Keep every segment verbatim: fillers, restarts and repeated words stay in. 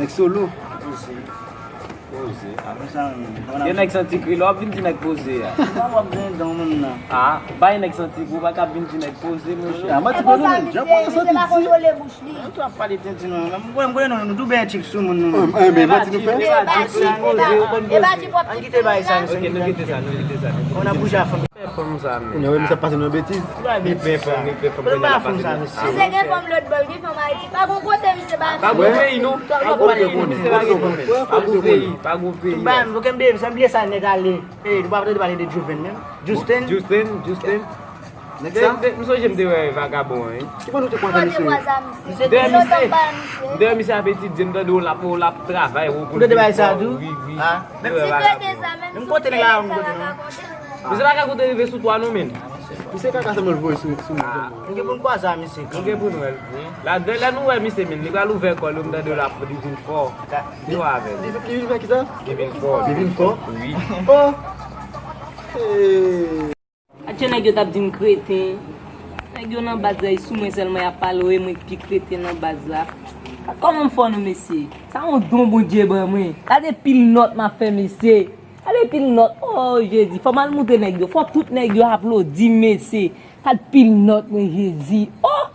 Nèg solo. Poze. Poze. Apre sa, gen nèg santi kreyòl, w ap vin di nèg poze a. Ou pa wap gen dan moun nan. Ah, bay nèg santi, ou pa ka vin di nèg poze, monchè. Ah, manti pa nou menm. Jan pou santi di. Ou ap pale tenten non. Mwen, mwen, non, nou tou bèl tchik sou moun nou. Eh, eh, men manti nou fè. Ann kite bay sa, mesye. Ok, nou kite sa, nou kite sa. On a boujè a fanm. Fè fanm sa, men. Kounye a, misye ap pase nan betiz. Li pè fanm, li pè fanm, kounye a l ap pase nan. Misye gen fanm lòt bò, li gen fanm Ayiti. Pa gon kote misye pa. Pa gon peyi, non. Pa gon peyi, misye pa gen fanm. Pa gon peyi, pa gon peyi. Ba, m bliye sa nèg ale. Eh, nou pa tande pale de Juven menm. Justin. Justin, Justin. Nèg sa? M sonje m te wè vagabon an, wi. Ki bò nou te kwaze misye? Dèyè misye. Dèyè misye ap etidye, m tande w l ap, w l ap travay, w konn. Ou tande bagay sa tou? Wi, wi. Ah. Menm si te gen sa, menm si te gen sa, pa ka konte. Misye pa ka konte rive sou twa non, menn. Misye kaka sèlman l voye sou, sou moun sèlman. Nou gen pou n kwaze a misye. Nou gen pou n wè l. La, de lè nou wè misye, menn, li pral ouvè kò l, m tande l ap di vin fò. Li wè avè l. Li vin fè kisa? Li vin fò. Li vin fò? Wi. Oh! Hey. Atchè nèg yo t ap di m kreten. Nèg yo nan baz la, e sou mwen sèlman y ap pale, e mwen k pi kreten nan baz la. Kòman m fè non, mesye? Sa yon don Bondye ban mwen. Gade pil nòt m ap fè, mesye. Gade pil nòt. Oh, Jezi. Fò m al moutre nèg yo. Fò tout nèg yo aplodi m, mesye. Gad pil nòt mwen, Jezi. Oh!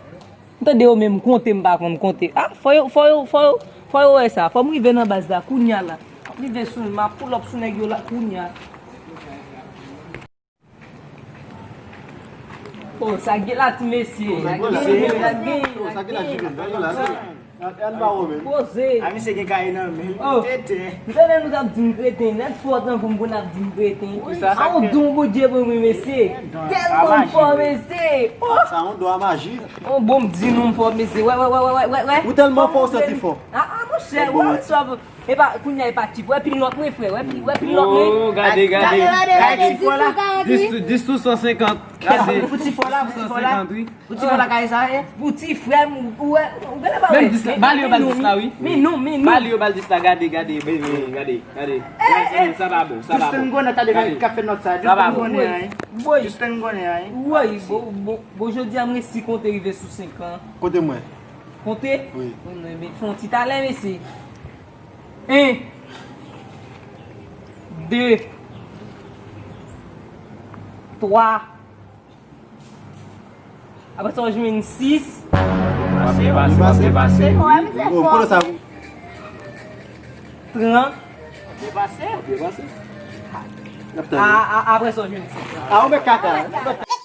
M tande yo menm konte, m pa konn konte. Ah, fò yo, fò yo, fò yo, fò yo wè sa. Fò m rive nan baz la, kounye a la. M ap rive sou, m ap pull up sou nèg yo la, kounye a. Oh, sa gen la ti mesye. Sa gen, sa gen, sa gen. Poze. A misye gen kaye nan men l. Oh. Tete. M tande nou t ap di m kreten. Nèg fò tankou m pou n ap di m kreten. Wi, sa, sa a yon don Bondye ban mwen, mesye. Tèlman m fò, mesye. Oh. Sa yon don a maji. Oh, bon, m di nou m fò, mesye. Wè, wè, wè. Ou tèlman fò, ou santi fò. Ah, ah, monchè, wè, wè. Epa, kounye a, epa ti fò. Wè pil nòt mwen, frè. Wè pil, wè pil nòt mwen. Oh, gade, gade. Gade, gade, gade. Dis sou, dis sou san senkant. Gade. Pou ti fò la, pou ti fò la. Dis sou san senkant, wi. Pou ti fò la, kay sa, e? Pou ti frè m, ou, ou wè, ou genlè pa wè. Menm dis la, ba li yo ba l dis la, wi. Men nou, men nou. Ba li yo ba l dis la, gade, gade, gade, gade. Sa pa bon, sa pa bon. Justin Gonet, tande k ap fè nòt sa. Justin Gonet, wi. Justin Gonet, wi. Wi, bon, bon, bon, jodi a, m resi konte rive sou senkant. Konte mwen. Konte? Wi. Wi, men fè yon ti talè, mesye. En. De. Twa. Apre sa, w jwenn sis. Pase, pase, pase, pase. Bon, kote sa? Trant. Byen pase. Byen pase. A, a, apre sa, w jwenn sis. A, ou met kaka.